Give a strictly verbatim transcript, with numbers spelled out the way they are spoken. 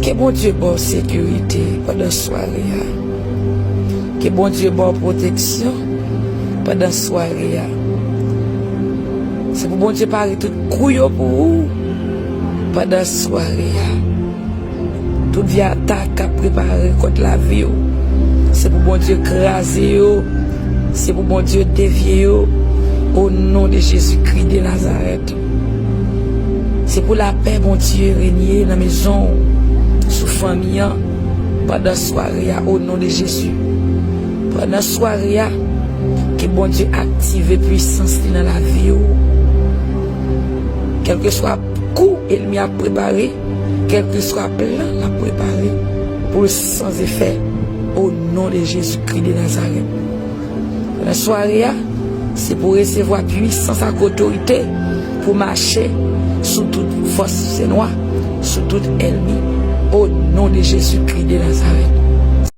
Ke Bondye ba w sekirite pandan sware a. Ke Bondye ba w pwoteksyon pandan sware a. Se pou Bondye pare tout kou yo pou ou pandan sware a. Tout vye atak k ap prepare kont lavi w, se pou Bondye kraze yo. Se pou Bondye devye yo. O non de Jezikri de Nazarèt. Se pou lapè Bondye renye nan mezon w, sou fanmi an, pandan sware a, o non de Jezi. Pandan sware a, ke Bondye aktive pwisans li nan lavi w. Kèlkeswa kou ènmi ap prepare, kèlkeswa plan l ap prepare, pou l san efè, o non de Jezikri de Nazarèt. Nan sware a, se pou resevwa pwisans ak otorite pou mache sou tout fòs fènwa, sou tout ènmi, o non de Jezikri de Nazarèt.